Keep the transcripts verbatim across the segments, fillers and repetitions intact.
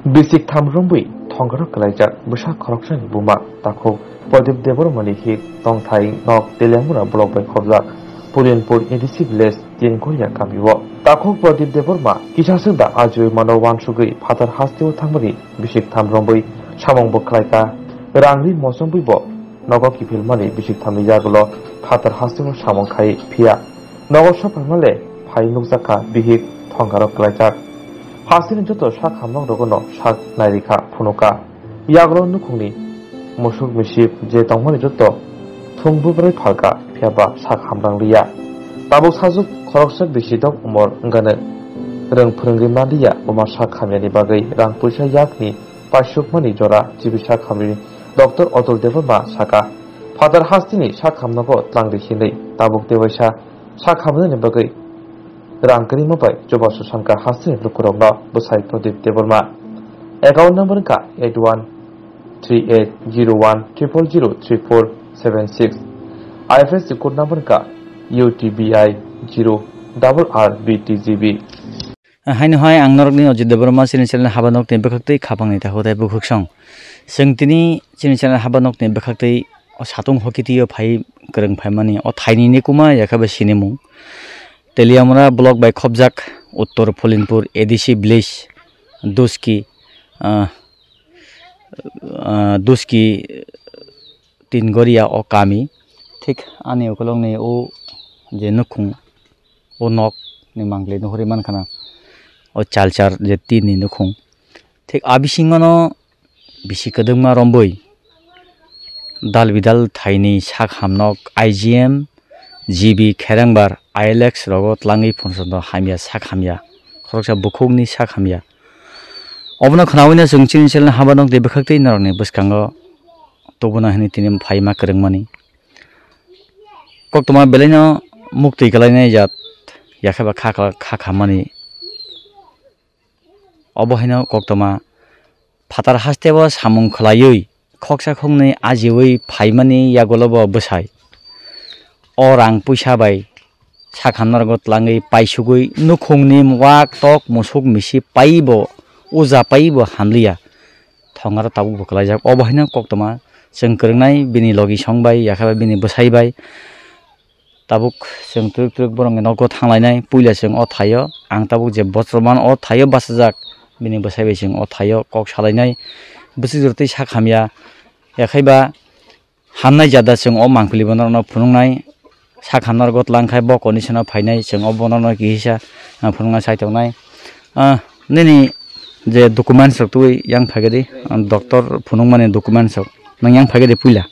Bisik tham romwi thongaro kwlaijak bwsa khoroksani buma takhuk Pradip Debbarmani hik tongthai nok Teliamura block bai khobjak Pulinpur A D C village Tinkoria kamio. Takhuk Pradip Debbarma kisaswk da ajui mano wansugwi phatar hasteo thangmani bisik tham romwi samung bo khlaika. Rangri mosongwi bo nogo kiphilmani bisik thamni yagulo phatar hasteo samung khai phiya. Nogo sophaima le phai nukjakha bihik thongaro kwlaijak. Hasteni joto sak hamnok rogono sak nairikha phunuka. Yagulo nukhungni musuk misip je tongmani joto thung bubrai phalka phiyaba sak hamrang liya. Tabuk sajwk khoroksa bisi dok umor wngano rwng phwrwngwi manliya buma sak hamyani bagwi rang puisa yakni paisukmani jora chibisa khamrini Doctor Atul Debbarma saka. Phatar hasteni sak hamnogo tlangri hinwi tabuk tewaisa sak hamnani bagwi rang kwrwima bai chubachu sanka hasteni lukurokno bwsai Pradip Debbarma. Account number wngkha eight one three eight zero one triple zero three four seven six. I F S C code number wngkha U T B I zero double R B T G B. Haino hai ang norokni Ajit Debbarma chini channel haba nokni bwkhaktwi khapangni takhuk tei bukhuksong. Chwng tini chini channel haba nokni bwkhaktwi o satung hoki twi o phai kwrwng phaimani o thaini nikuma yakhe bo sinimung. Teliamura block bai khobjak Uttor Pholinpur A D C village Duski, ah, ah, Duski Tingoria o kami. Thik ani ukulokni o je nukhung o nok ni mangli nuhuri mankha na o chalchar je tin ni nukhung. Thik a bisingo no bisi kwdwkma rombwi dal bidal thaini sak hamnok I G M, G B, kherengbar, I L X rogo tlangwi phunukjak hamya sak hamya, khoroksa bukhukni sak hamya. Obono khwnawino chwng chini channel haba nokni bwkhaktwi norokni bwskango tubuna hwnwi tini phaima kwrwngmani. Koktwma belaino muktwi kwlainai jat yakhe ba kha kha khamani. Obo haino koktwma phatar hasteo samung khwlaiwi khoksa khoknwi ajiui phaimani yagulo bo bwsai. O rang puisa bai sakhamnargo tlangwi paisugwi nukhungni wak tok musuk misi paibo uja paibo hamliya. Thongaro tabuk bo kwlaijak. Obo haino koktwma chwng kwrwngnai bini logi song bai yakhe ba bini bwsai bai. Tabuk chwng twrwk twrwk borokni nogo thanglainai. Puila chwng o thaio, ang tabuk je bochorman o thaio bachajak, bini bwsai bai chwng o thaio kok salainai. Bwswk jora tei sak hamya, yakhai ba hamnai jada chwng o mangpili bo norokno phunuknai. Sak hamnarok tlang khai bo condition o phainai, chwng o bo norokno kihisa, ah, phunukna sai tongnai. Ah, nini je documents rok twi yang phaikhe di, ah, doctor phunukmani documents rok nang yang phaikhe di puila.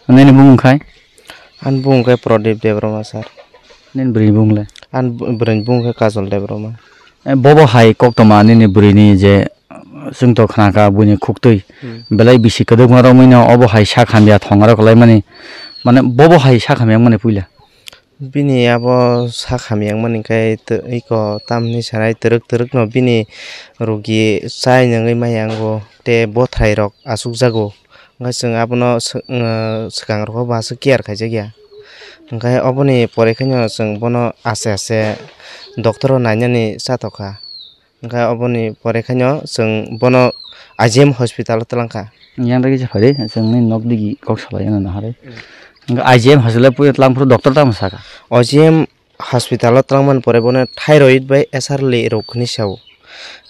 Nini bumung khai? Ani bumung khai Pradip Debbarma, sir. Nini bwrwi bumung le? Ani bwrwi bumung khai Kajol Debbarma. Eh, bobo hai koktwma nini bwrwini je, chwng to khna kha buini khuktwi. Hmm. Belai bisi kwdwkma romwi no obo hai sak hamya thongaro kwlaimani. Mane bobo hai sak hamya wngmani puila. Bini abo sak hamya wngmani khe tw-, iko tamni sanai twrwk twrwkno bini rugi chai nungwi maya wngo tei bwthai rok achukjago. Hwnkhe chwng abono sw-, swkang rogo bo aswk care khaijakya. Hwnkhe oboni pore kheno chwng bono aste aste doctor o nainani chatokha. Hwnkhe oboni pore khaino chwng bono I G M hospital o twlangkha. Yang dagi se phari, chwng nini nok digi kok salai ano naharwi. Hmm. Hwnkhe I G M hospital o puyo twlang phuru doctor tamo sakha? O G M hospital o twlangmani pore bono thyroid bai S R L rok hinwi sao.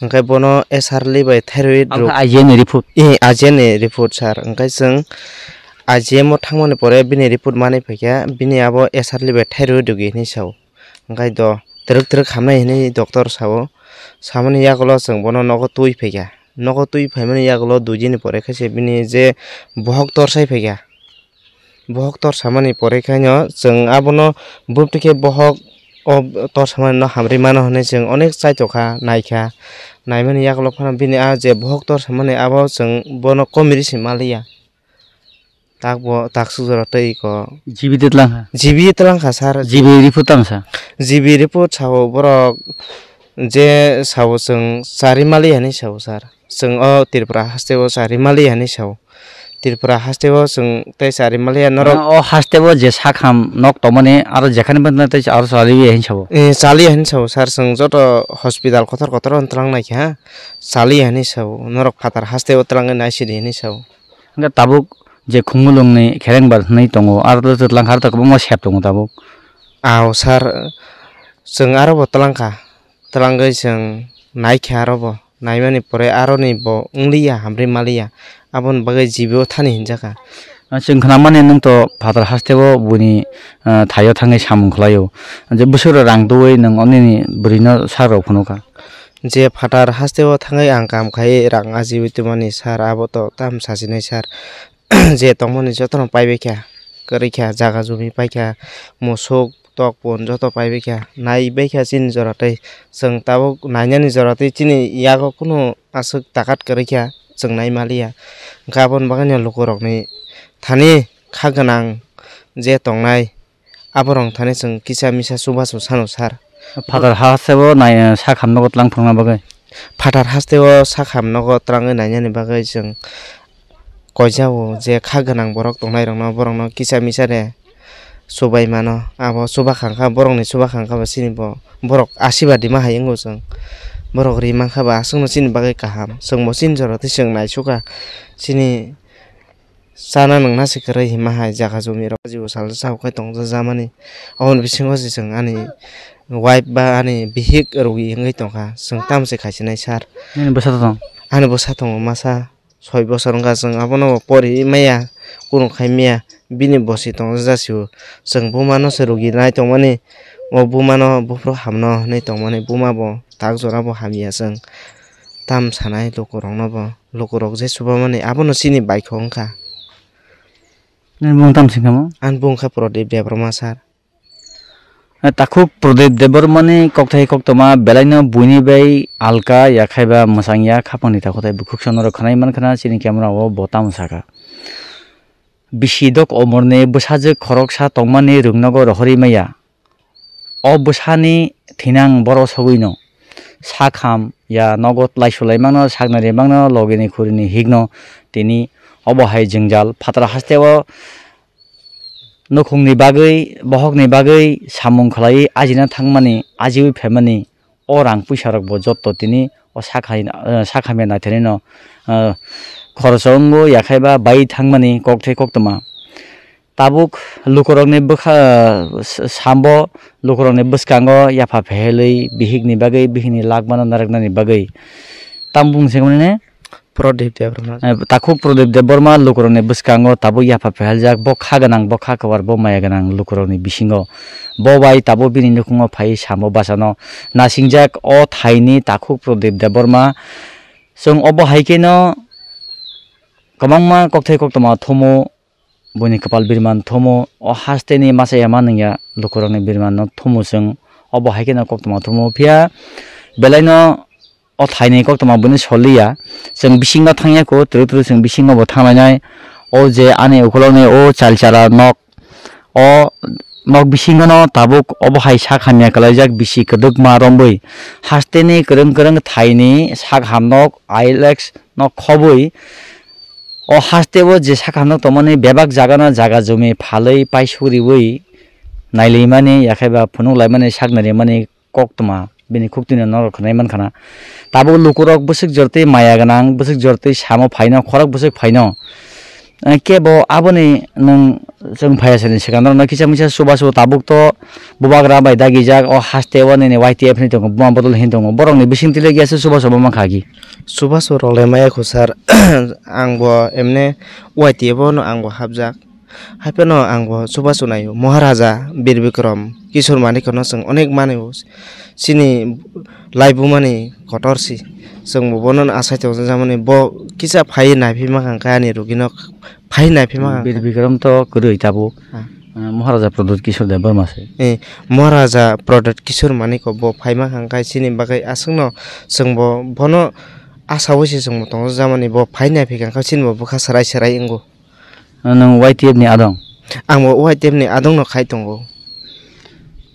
Hwnkhe bono S R L bai thyroid rok. Abokhe I G M ni report? Eh, I G M ni report, sir. Hwnkhe chwng I G M o thangmani pore bini report manwi phaikha, bini abo S R L bai thyroid rok hinwi sao. Hwnkhe do twrwk twrwk hamnai hinwi doctor sao. Samani yagulo chwng bono nogo twi phaikha. Nogo twi phaimani yagulo dui dini pore khe se bini je bohok torsai phaikha. Bohok torsamani pore khaino chwng abono bwtwi khe bohok o torsamani no hamrwi mano hinwi chwng onek chaitokha, naikha. Naimani yagulo phano bini a je bohok torsamani abo chwng bono komiri se maliya. Takbo taksuk jora tei iko. G B de twlangkha? G B twlangkha, sir. G B report tamo sa? G B report sao borok je sao chwng chari mali hinwi sao, sir. Chwng o Tripura haste o chari mali hinwi sao. Tripura haste o chwng tei chari maliya norok. O haste o je sakham nok tongmani aro jekhani bwtano tei aro chaliya hinwi sabo. Eh, chaliya hinwi sabo sir, chwng joto hospital kotor kotor o twlang naikha, chaliya hinwi sabo. Norok phatar haste o twlangwi naisidi hinwi sabo. Hwnkhe tabuk je Khumulwngni khereng bar hinwi tongo, aro to twlang kha, aro to kwbangma sep tongo tabuk. Ao sir, chwng aro bo twlang kha, twlangwi chwng naikha aro bo. Naimani pore aroni bo wngliya, hamri maliya, aboni bagwi G B o thani hinjakha. Ah, chwng khnamani nwng to phatar hasteo buini, ah, thaio thangwi samung khlaio. Je bwswk rok rang twiwi nwng onini bwrwino sak rok phunukha. Je phatar hasteo thangwi ang kam khai rang ajiwi twmani sir, abo to tam sachinai sir. Je tongmani jotono paibaikha, kwrwikha, jaga jumi paikha, musuk, tok pon joto paibaikha, naibaikha chini jora tei. Chwng tabuk nainani jora tei chini yago kunu aswk takat kwrwikha, chwng naimaliya. Hwnkhe aboni bagwino lukurokni thani kha gwnang je tongnai, aborok thani chwng kisa misa chubachu sano sir. Phatar hasteo nai, sak hamnogo twlang phunukna bagwi. Phatar hasteo sak hamnogo twlangwi nainani bagwi chwng koijao je kha gwnang borok tongnairokno, borokno kisa misa de chubai mano. Abo chubakhang kha, borokni chubakhang kha bo chini bo borok asibadi ma hai wngo chwng. Borok ri mankha ba aswkno chini bagwi kaham. Chwngbo chini jora tei chwng naisukha chini chana nungna se kwrwi hima hai jaga jumi rok jibo sal sa hok khai tong jamani. Aboni bisingo se chwng ani wife ba ani bihik rugi wngwi tongkha, chwng tamo se khaisinai sir. Nini bwsa tong? Ani bwsa tongo masa soi bosor wngkha, chwng abono pori maya, kunu khai maya, bini bosi tong jasio. Chwng buma no se rugi nai tongmani, o buma no buphuru hamno hinwi tongmani, buma bo tak jora bo hamya chwng tam sanai lukurokno bo. Lukurok je chubamani abono chini baikho wngkha. Nini bumung tamo singkha mo? Ani bumung kha Prodip Debbarma sir. Takhuk Prodip Debbarmani kokthai koktwma belaino buini bai alka ya khaiba mwchangya khapangni takhuk tai bukhuk sonorok khwnai mankha chini camera o bo tamo saka. Bisi dok omorni bwsajwk khoroksa tongmani rwngnogo rohorwi maya. O bwsani thinang borok sogwino sak ham ya nogo tlaisu lai mano, saknari mano, logini khurini hikno tini obo hai jwngjal phataro hasteo nukhungni bagwi, bohokni bagwi samung khlaiwi ajina thangmani, ajiwi phaimani o rang puisa rokbo jotto tini o sak hai, eh, sak hamya naitharino, eh, khoroksa wngo yakhaiba bai thangmani kokthai koktwma. Tabuk lukurokni bwkha, s-, sambo lukurokni bwskango yapha phehelwi bihikni bagwi, bihikni lak mano narwknani bagwi. Tamo bumung se wngmani? Prodip Debbarma. Eh, takhuk Prodip Debbarma lukurokni bwskango tabuk yapha pheheljak, bo kha gwnang, bo kha kwbar, bo maya gwnang lukurokni bisingo. Bo bai tabuk bini nukhungo phai sambo bachano nasingjak o thaini takhuk Prodip Debbarma. Chwng obo hai kheno kwbangma kokthai koktwma thumo. Buini kwpal birman thomo, o hasteni masa ya ma nungya, lukurokni birmanno thomo chwng, obo hai kheno koktwma thomo. Phiya belaino o thaini koktwma buini soliya, chwng bisingo thangya kho, twrwk twrwk chwng bisingo bo thanglainai. O je ani ukulokni o chalchara nok, o nok bisingono tabuk obo hai sak hamya kwlaijak, bisi kwdwkma rombwi. Hasteni kwrwng kwrwng thaini sak hamnok, Ilex no khobwi o hasteo je sakha no tongmani bebak jagano jaga jumi phalwi paisuk riwi nailaimani, yakhaiba phunuk laimani, sakna rimani koktwma bini khuktwino norok khwnai mankhana. Tabuk lukurok bwswk jortwi maya gwnang, bwswk jortwi samo phaino, khorok bwswk phaino. Eh, kebo aboni nwng chwng phaiya sani swkang norokno kisa misa chubachu tabuk to bubagra bai dagijak o hasteo nini Y T F ni tongo, buma bodol hin tongo. Borokni bising tile giya se chubachu bo mankha agi. Chubachu rok le maya kho sir. Ang bo emne Y T F o no ang bo hapjak. Haiphano ang bo chubachu naio. Maharaja Bir Bikram Kishore Manikya no chwng onek mani o. Chini laibumani kotor si. Chwng bo bono no asai tong jakmani. Bo kisa phai nai phi mankha ani rugino. Phai nai phi mankha. Bir Bikram to kwrwi tabuk. Ah. Ah, Maharaja Pradyut Kishore Debbarma se. Eh, Maharaja Pradyut Kishore Manikya bo phai mankha chini bagwi aswkno chwng bo bono asaui se chwng bo tong jakmani. Bo phai nai phi kha chini bo bwkha serai serai wngo. Ah, nwng Y T F ni adong? Ang bo Y T F ni adong no khai tongo.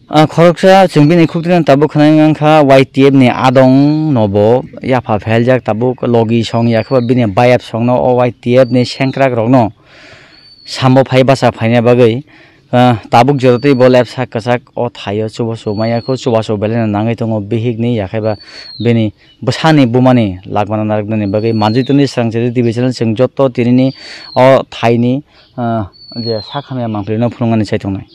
Ah, khoroksa chwng bini khuktrino tabuk khwnai wngkha Y T F ni adong no bo yapha pheljak, tabuk logi song ya khe ba bini bayap song no o Y T F ni sengkrak rok no sambo phai bacha phaina bagwi, ah, tabuk jototwi bo lepsa kwchak o thaio chubachu maya kho, chubachu belai no nangwi tongo bihik ni ya khe ba bini bwsani bumani lagmano narwknani bagwi manjwi tongwi swrang chari T V channel chwng joto tinini o thaini, ah, je sak hamya mangpili no phunuknani chai tongnai.